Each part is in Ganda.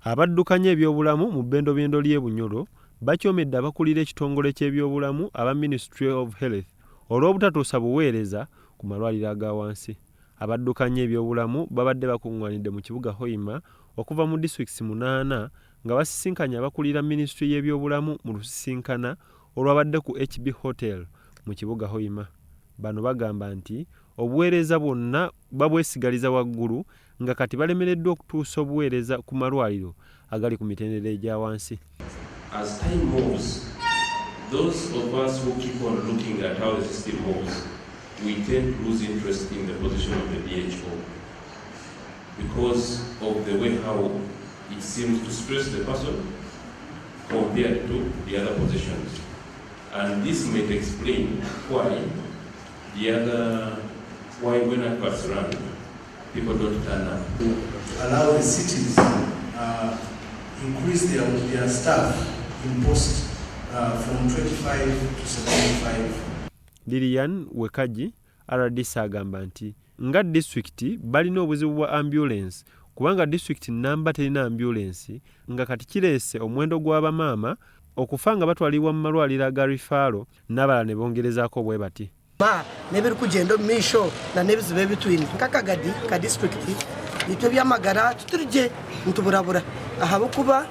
Abaddukanya ebyobulamu mu bbendobendo ly'e Bunyoro bacoomedde abakulira ekitongole ky'ebyobulamu aba Ministry of Health olw'obutatuusa buweereza ku malwaliro aga wansi. Abaddukanya ebyobulamu babadde bakungaanidde mu kibuga Hoima okuva mu disitulikiti munaana nga basisinkanye abakulira minisitule y'ebyobulamu mu lusisinkana olwabadde ku HB Hotel mu kibuga Hoima. Bano bagamba nti obuweereza bwonna babwesigaliza waggulu nga kati balemereddwa okutuusa obuweereza ku malwaliro agali ku mitendera egya wansi. As time moves, those of us who keep on looking at how the system moves, we tend to lose interest in the position of the DHO because of the way how it seems to stress the person compared to the other positions. And this might explain why when adverts run, people don't turn up. Allow the cities increase their staff in post from 25 to 75. Lilian Wekaji RDC agamba nti nga disitulikiti balina obuzibu bwa ambulensi kubanga disitulikiti nnamba terina ambulensi, nga kati kireese omuwendo gw'abamaama okufa nga batwalibwa mu malwaliro aga referral n'abalala ne bongerezaako bwe bati. N'ebirikugyenda omu maisho na n'ebizibu ebi twine nk'akagadi ka disitulikiti itwe ebyamagara tuturye nituburabura, ahabwokuba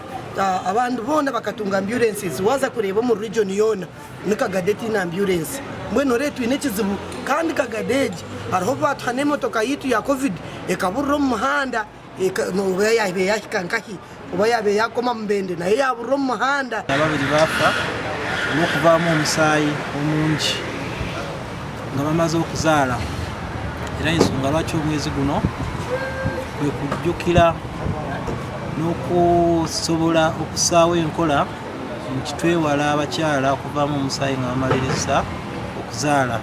abandi boona bakatunga ambulances. Waza kureeba omu region yoona ni Kagadi etiine ambulance. Mbwenu ore twine ekizibu, kandi Kagadi egi hariho obu batuha n'emotoka yitu ya COVID ekaburira omu muhanda, oba yabe yahika nkahi, oba yabe yakoma Mubende, naye yaburira omu muhanda. Ababiri bafa olw'okuvaamu omusaayi omungi nga bamaze okuzaala, era ensonga lwaki omwezi guno kwe kujjukira n'okusobola okusaawo enkola nti twewala abakyala okuvaamu omusaayi nga bamaliriza okuzaala.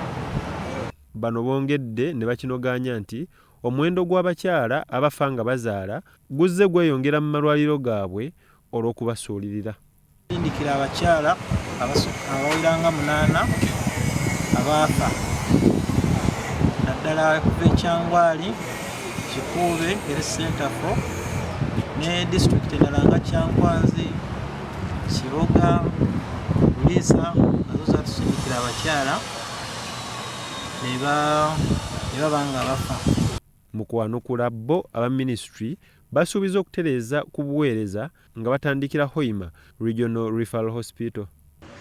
Bano bongedde ne bakinogaanya nti omuwendo gw'abakyala abafa nga bazaala guzze gweyongera mu malwaliro gaabwe olw'okubasuulirira. Sindikira abakyala abawera nga munaana abaafa, naddala kuva ekyangwali Kikuube Health Center 4 ne disitulikiti endala nga Kyankwanzi, Kiboga, Buliisa, nazo zatusindikira abakyala ne baba nga bafa. Mu kwanukula, bo aba minisitule basuubiza okutereeza ku buweereza nga batandikira Hoima Regional Referral Hospital.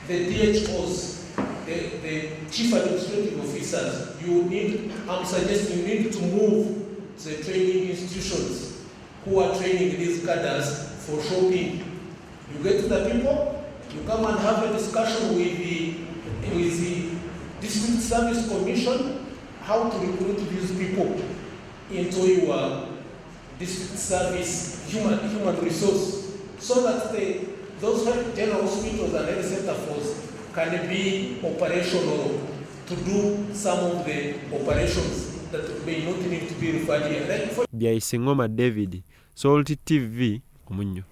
The DHOs, the chief administrative officers, you need, I'm suggesting you need to move the training institutions who are training these cadres for shopping. You get the people, you come and have a discussion with the District Service Commission how to recruit these people into your district service human resource so that those general hospitals and health center force can be operational to do some of the operations that may not need to be referred here. Like for Byayise Ngoma David, Salt TV, Omunnyo.